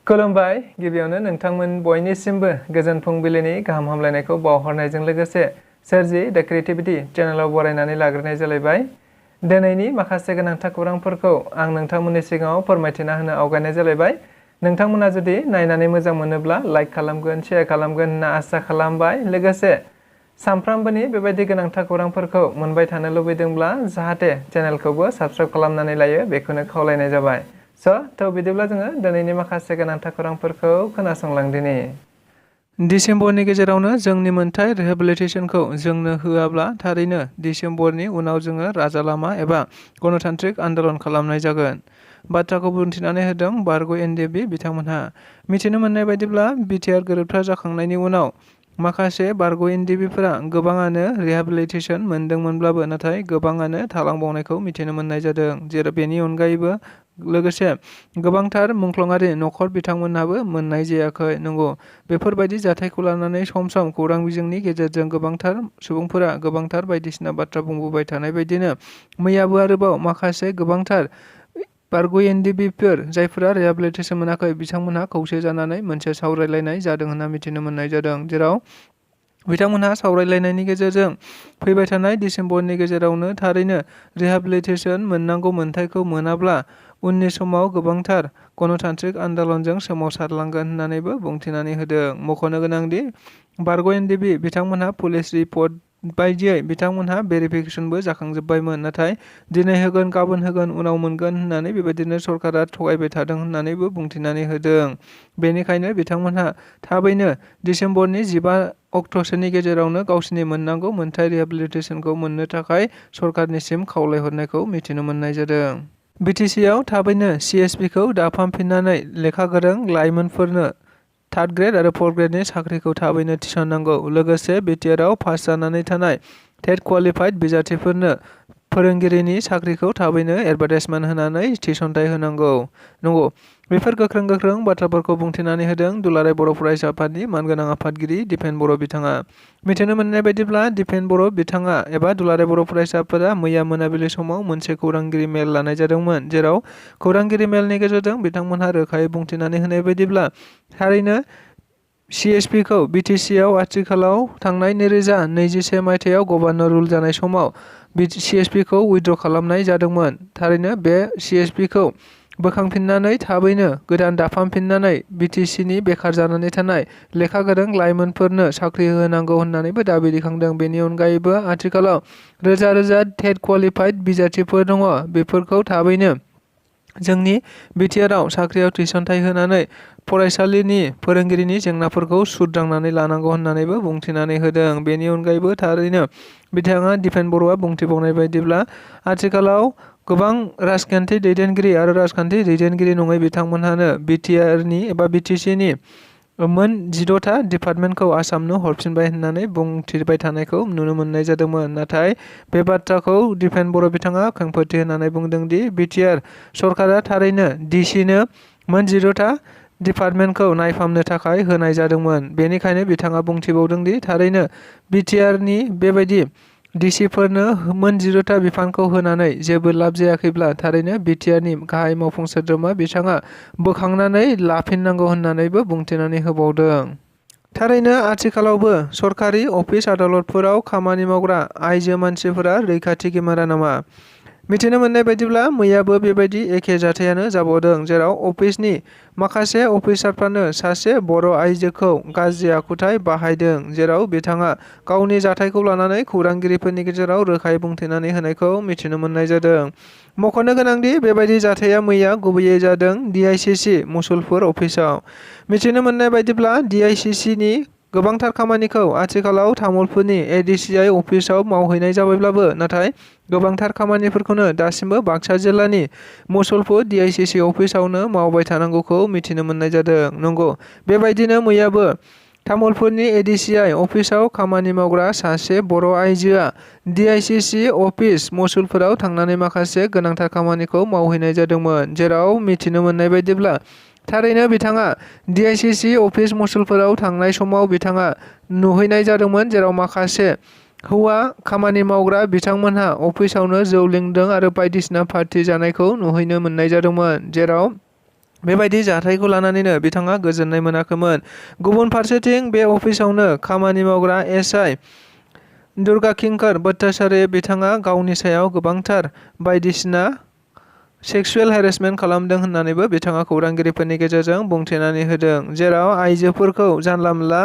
खुलुमबाय। गिबियावनो नोंथांमोन बयनिसिमबो गोजोन फुंबिलिनि गाहाम हामलायनायखौ बावहरनायजों लोगोसे सोरजि द क्रिएटिविटी चेनेलाव बरायनानै लाग्रोनाय जालायबाय। दिनैनि माखासे गोनांथार खौरांफोरखौ आं नोंथांमोननि सिगाङाव फोरमायथिना होनो आवगायनाय जालायबाय। नोंथांमोना जुदि नायनानै मोजां मोनोब्ला लाइक खालामगोन, शेयार खालामगोन होनना आसा खालामबाय। लोगोसे सानफ्रामबोनि बेबायदि गोनांथार खौरांफोरखौ मोनबाय थानो लुबैदोंब्ला जाहाथे चेनेलखौबो साबस्क्राइब खालामनानै लायो बेखौनो खावलायनाय जाबाय। थ' बिदिब्ला जोङो दिनैनि माखासे गोनांथार खौरांफोरखौ खोनासंलांदिनि। दिसेम्बरनि गेजेरावनो जोंनि मोनथाय रिहेबिलिटेसनखौ जोंनो होआब्ला थारैनो दिसेम्बरनि उनाव जोङो राजा लामा एबा गणतान्त्रिक आन्दोलन खालामनाय जागोन। बाथ्राखौ बुंथिनानै होदों बारग' एनडिएफबि बिथांमोनहा। मिथिनो मोननाय बायदिब्ला बिटिआर गोरोबथा जाखांनायनि उनाव माखासे बारग' एनडिएफबिफोरा गोबाङानो रिहेबिलिटेसन मोनदोंमोनब्लाबो नाथाय गोबाङानो थालांबावनायखौ मिथिनो मोननाय जादों। जेराव बेनि अनगायैबो लोगोसे गोबांथार मुंख्लङारि न'खर बिथांमोनहाबो मोननाय जायाखै। नंगौ, बेफोरबायदि जाथायखौ लानानै सम सम खौरां बिजोंनि गेजेरजों गोबांथार सुबुंफोरा गोबांथार बायदिसिना बाथ्रा बुंबोबाय थानाय बायदिनो मैयाबो आरोबाव माखासे गोबांथार बारग' एनडिएफबिफोर जायफोरा रिहेबिलिटेसन मोनाखै बिथांमोनहा खौसे जानानै मोनसे सावरायलायनाय जादों होनना मिथिनो मोननाय जादों। जेराव बिथांमोनहा सावरायलायनायनि गेजेरजों फैबाय थानाय दिसेम्बरनि गेजेरावनो थारैनो रिहेबिलिटेसन मोननांगौ मोन्थायखौ मोनाब्ला उननि समाव गोबांथार गणतान्त्रिक आन्दोलनजों सोमावसारलांगोन होननानैबो बुंथिनानै होदों। मख'नो गोनांदि बारग' एनडिएफबि बिथांमोनहा पुलिस रिपर्ट बायदियै बिथांमोनहा भेरिफिकेसनबो जाखांजोब्बायमोन। नाथाय दिनै होगोन, गाबोन होगोन, उनाव मोनगोन होननानै बेबायदिनो सरकारा थगायबाय थादों होननानैबो बुंथिनानै होदों। बेनिखायनो बिथांमोनहा थाबैनो दिसेम्बरनि 15 अक्ट'सोनि गेजेरावनो गावसिनि मोननांगौ मोनथाय रिहेबिलिटेसनखौ मोननो थाखाय सरकारनिसिम खावलायहरनायखौ मिथिनो मोननाय जादों। बिटिसिआव थाबैनो सिएसपिखौ दाफामफिननानै लेखा गोरों लाइमोनफोरनो थार्ड ग्रेड आरो फर्थ ग्रेडनि साख्रिखौ थाबैनो थिसननांगौ। लोगोसे बिटिआरआव पास जानानै थानाय टेट क्वालिफाइड बिजाथिफोरनो फोरोंगिरिनि साख्रिखौ थाबैनो एडभार्टाइजमेन्ट होनानै थिसनथाइ होनांगौ। नंगौ, बेफोर गोख्रों बाथ्राफोरखौ बुंथिनानै होदों दुलाराय बर' फरायसा आफादनि मानगोनां आफादगिरि दिपेन बर' बिथाङा। मिथिनो मोननाय बायदिब्ला दिपेन बर' बिथाङा एबा दुलाराय बर' फरायसा आफादा मैया मोनाबिलि समाव मोनसे खौरांगिरि मेल लानाय जादोंमोन। जेराव खौरांगिरि मेलनि गेजेरजों बिथांमोनहा रोखायै बुंथिनानै होनाय बायदिब्ला थारैनो सिएसपिखौ बिटिसिआव आथिखालाव थांनाय 2021 मायथाइयाव गभर्नर रुल जानाय समाव सिएसपिखौ उइथड्र खालामनाय जादोंमोन। थारैनो बे सिएसपिखौ बोखांफिननानै थाबैनो गोदान दाफामफिननानै बिटिसिनि बेखार जानानै थानाय लेखा गोरों लाइमोनफोरनो साख्रि होनांगौ होननानैबो दाबि दैखांदों। बेनि अनगायैबो आथिखालाव रोजा टेट क्वालिफाइड बिजाथिफोर दङ। बेफोरखौ थाबैनो जोंनि बिटिआरआव साख्रियाव थिसनथाइ होनानै फरायसालिनि फोरोंगिरिनि जेंनाफोरखौ सुस्रांनानै लानांगौ होननानैबो बुंथिनानै होदों। बेनि अनगायैबो थारैनो बिथाङा दिपेन बर'आ बुंथिबावनाय बायदिब्ला आथिखालाव गोबां राजखान्थि दैदेनगिरि आरो राजखान्थि दैदेनगिरि नङै बिथांमोनहानो बिटिआरनि एबा बिटिसिनि मोन 16टा डिपार्टमेन्टखौ आसामनो हरफिनबाय होननानै बुंथिबाय थानायखौ नुनो मोननाय जादोंमोन। नाथाय बे बाथ्राखौ दिपेन बर' बिथाङा खेंफोरथि होनानै बुंदों दि बिटिआर सरकारा थारैनो डिसिनो मोन 16टा डिपार्टमेन्टखौ नायफामनो थाखाय होनाय जादोंमोन। बेनिखायनो बिथाङा बुंथिबावदों दि थारैनो बिटिआरनि बेबायदि डिसिफोरनो मोन 16टा बिफानखौ होनानै जेबो लाब जायाखैब्ला थारैनो बिटिआरनि गाहाय मावफुं सोद्रोमा बिथाङा बोखांनानै लाफिननांगौ होननानैबो बुंथिनानै होबावदों। थारैनो आथिखालावबो सरकारि अफिस आदालतफोराव खामानि मावग्रा आइजो मानसिफोरा रैखाथि गोमारा नामा? मिथिनो मोननाय बायदिब्ला मैयाबो बेबायदि एखे जाथायानो जाबावदों। जेराव अफिसनि माखासे अफिसारफ्रानो सासे बर' आइजोखौ गाज्रि आखुथाय बाहायदों। जेराव बिथाङा गावनि जाथायखौ लानानै खौरांगिरिफोरनि गेजेराव रोखायै बुंथिनानै होनायखौ मिथिनो मोननाय जादों। मख'नो गोनांदि बेबायदि जाथाया मैया गुबैयै जादों डिआइसिसि मुसलपुर अफिसाव। मिथिनो मोननाय बायदिब्ला डिआइसिसिनि गोबांथार खामानिखौ आथिखालाव तामुलपुरनि एडिसिआइ अफिसाव मावहैनाय जाबायब्लाबो नाथाय गोबांथार खामानिफोरखौनो दासिमबो बाक्सा जिल्लानि मुसलपुर डिआइसिसि अफिसावनो मावबाय थानांगौखौ मिथिनो मोननाय जादों। नंगौ, बेबायदिनो मैयाबो तामुलपुरनि एडिसिआइ अफिसाव खामानि मावग्रा सासे बर' आइजोआ डिआइसिसि अफिस मुसलपुराव थांनानै माखासे गोनांथार खामानिखौ मावहैनाय जादोंमोन। जेराव मिथिनो मोननाय बायदिब्ला थारैनो बिथाङा डिआइसिसि अफिस मुसलपुराव थांनाय समाव बिथाङा नुहैनाय जादोंमोन। जेराव माखासे हौवा खामानि मावग्रा बिथांमोनहा अफिसावनो जौ लोंदों आरो बायदिसिना पार्टि जानायखौ नुहैनो मोननाय जादोंमोन। जेराव बेबायदि जाथायखौ लानानैनो बिथाङा गोजोननाय मोनाखैमोन। गुबुन फारसेथिं बे अफिसावनो खामानि मावग्रा एसआइ दुर्गाकिंकर भट्टाचार्य बिथाङा गावनि सायाव गोबांथार बायदिसिना सेक्सुवेल हेरेसमेन्ट खालामदों होननानैबो बिथाङा खौरांगिरिफोरनि गेजेरजों बुंथिनानै होदों, जेराव आइजोफोरखौ जानला मोनला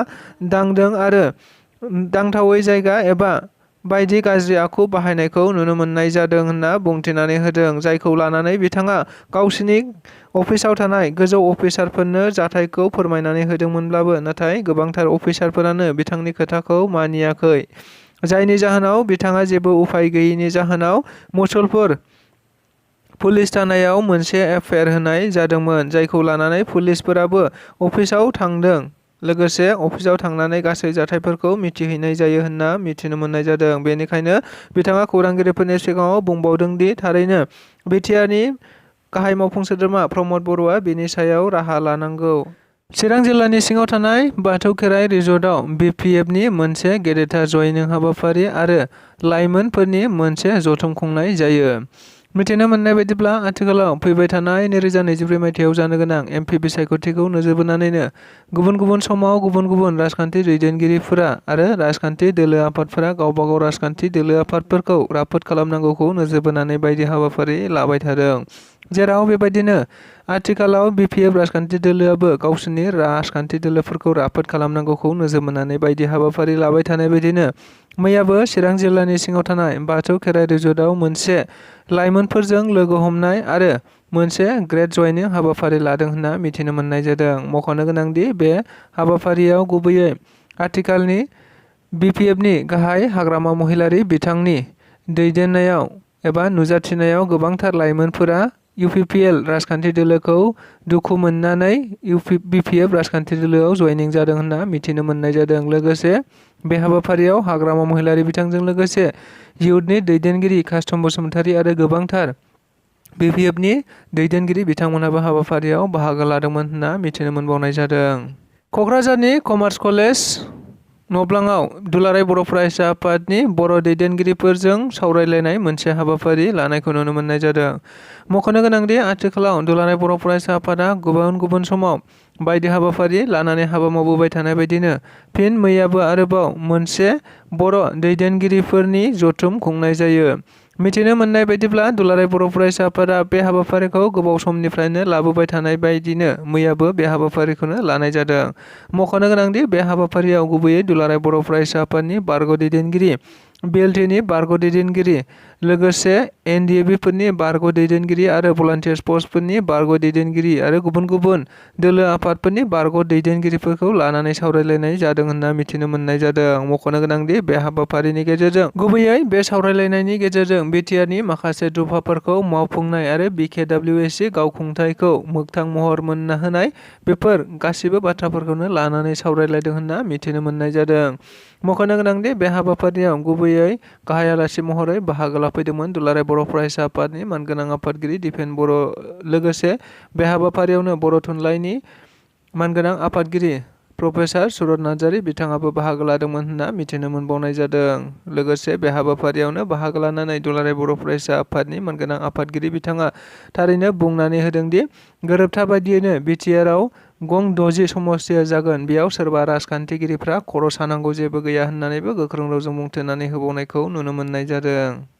दांदों आरो दांथावै जायगा एबा बायदि गाज्रि आखु बाहायनायखौ नुनो मोननाय जादों होनना बुंथिनानै होदों, जायखौ लानानै बिथाङा गावसिनि अफिसाव थानाय गोजौ अफिसारफोरनो जाथायखौ फोरमायनानै होदोंमोनब्लाबो नाथाय गोबांथार अफिसारफोरानो बिथांनि खोथाखौ मानियाखै, जायनि जाहोनाव बिथाङा जेबो उफाय गैयैनि जाहोनाव मुसलपुर पुलिस थानायाव मोनसे एफआइआर होनाय जादोंमोन, जायखौ लानानै पुलिसफोराबो अफिसाव थांदों। लोगोसे अफिसाव थांनानै गासै जाथायफोरखौ मिथिहैनाय जायो होनना मिथिनो मोननाय जादों। बेनिखायनो बिथाङा खौरांगिरिफोरनि सिगाङाव बुंबावदों दि थारैनो बिटिआरनि गाहाय मावफुं सोद्रोमा प्रमद बर'आ बेनि सायाव राहा लानांगौ। चिरां जिल्लानि सिङाव थानाय बाथौ खेराइ रिजर्टआव बिपिएफनि मोनसे गेदेरथार जयनिं हाबाफारि आरो लाइमोनफोरनि मोनसे जथुम खुंनाय जायो। मिथिनो मोननाय बायदिब्ला आथिखालाव फैबाय थानाय 2024 मायथाइयाव जानो गोनां एमपि बिसायख'थिखौ नोजोर बोनानैनो गुबुन गुबुन समाव गुबुन गुबुन राजखान्थि दैदेनगिरिफोरा आरो राजखान्थि दोलो आफादफोरा गावबा गाव राजखान्थि दोलो आफादफोरखौ राफोद खालामनांगौखौ नोजोर बोनानै बायदि हाबाफारि लाबाय थादों। जेराव बेबायदिनो आथिखालाव बिपिएफ राजखान्थि दोलोआबो गावसोरनि राजखान्थि दोलोफोरखौ राफोद खालामनांगौखौ नोजोर बोनानै बायदि हाबाफारि लाबाय थानाय बायदिनो मैयाबो चिरां जिल्लानि सिङाव थानाय बाथौ खेराइ रिजर्टआव मोनसे लाइमोनफोरजों लोगो हमनाय आरो मोनसे ग्रेट जयनिं हाबाफारि लादों होनना मिथिनो मोननाय जादों। मख'नो गोनांदि बे हाबाफारियाव गुबैयै आथिखालनि बिपिएफनि गाहाय हाग्रामा महिलारि बिथांनि दैदेननायाव एबा नुजाथिनायाव गोबांथार लाइमोनफोरा इउपिपिएल राजखान्थि दोलोखौ दुखु मोननानै बिपिएफ राजखान्थि दोलोआव जयनिं जादों होनना मिथिनो मोननाय जादों। लोगोसे बे हाबाफारियाव हाग्रामा महिलारि बिथांजों लोगोसे इयुथनि दैदेनगिरि कास्टम बसुमतारी आरो गोबांथार बिपिएफनि दैदेनगिरि बिथांमोनाबो हाबाफारियाव बाहागो लादोंमोन होनना मिथिनो मोनबावनाय जादों। क'क्राझारनि कमार्स कलेज नब्लाङाव दुलाराय बर' फरायसा आफादनि बर' दैदेनगिरिफोरजों सावरायलायनाय मोनसे हाबाफारि लानायखौ नुनो मोननाय जादों। मख'नो गोनांदि आथिखालाव दुलाराय बर' फरायसा आफादा गुबुन गुबुन समाव बायदि हाबाफारि लानानै हाबा मावबोबाय थानाय बायदिनो फिन मैयाबो आरोबाव मोनसे बर' दैदेनगिरिफोरनि जथुम खुंनाय जायो। मिथिनो मोननाय बायदिब्ला दुलाराय बर' फरायसा आफादा बे हाबाफारिखौ गोबाव समनिफ्रायनो लाबोबाय थानाय बायदिनो मैयाबो बे हाबाफारिखौनो लानाय जादों। मख'नो गोनांदि बे हाबाफारियाव गुबैयै दुलाराय बर' फरायसा आफादनि बारग' दैदेनगिरि, बिएलटिनि बारग' दैदेनगिरि, लोगोसे एनडिएबिफोरनि बारग' दैदेनगिरि आरो भलान्टियार्स फर्सफोरनि बारग' दैदेनगिरि आरो गुबुन गुबुन दोलो आफादफोरनि बारग' दैदेनगिरिफोरखौ लानानै सावरायलायनाय जादों होनना मिथिनो मोननाय जादों। मख'नो गोनांदि बे हाबाफारिनि गेजेरजों गुबैयै बे सावरायलायनायनि गेजेरजों बिटिआरनि माखासे दफाफोरखौ मावफुंनाय आरो बिकेडब्लिउएसि गावखुंथायखौ मोगथां महर मोनना होनाय बेफोर गासिबो बाथ्राफोरखौनो लानानै सावरायलायदों होनना मिथिनो मोननाय जादों। मख'नो गोनांदि बे हाबाफारियाव गुबैयै गाहाय आलासि महरै बाहागो लाफैदोंमोन दुलाराय बर' फरायसा आफादनि मानगोनां आफादगिरि दिपेन बर'। लोगोसे बे हाबाफारियावनो बर' थुनलाइनि मानगोनां आफादगिरि प्रफेसार सुरत नार्जारि बिथाङाबो बाहागो लादोंमोन होनना मिथिनो मोनबावनाय जादों। लोगोसे बे हाबाफारियावनो बाहागो लानानै दुलाराय बर' फरायसा आफादनि मानगोनां आफादगिरि बिथाङा थारैनो बुंनानै होदोंदि गोरोबथा बायदियैनो बिटिआरआव गं 60 समस्तिया जागोन, बेयाव सोरबा राजखान्थिगिरिफ्रा खर' सानांगौ जेबो गैया होननानैबो गोख्रों रावजों बुंथिनानै होबावनायखौ नुनो मोननाय जादों।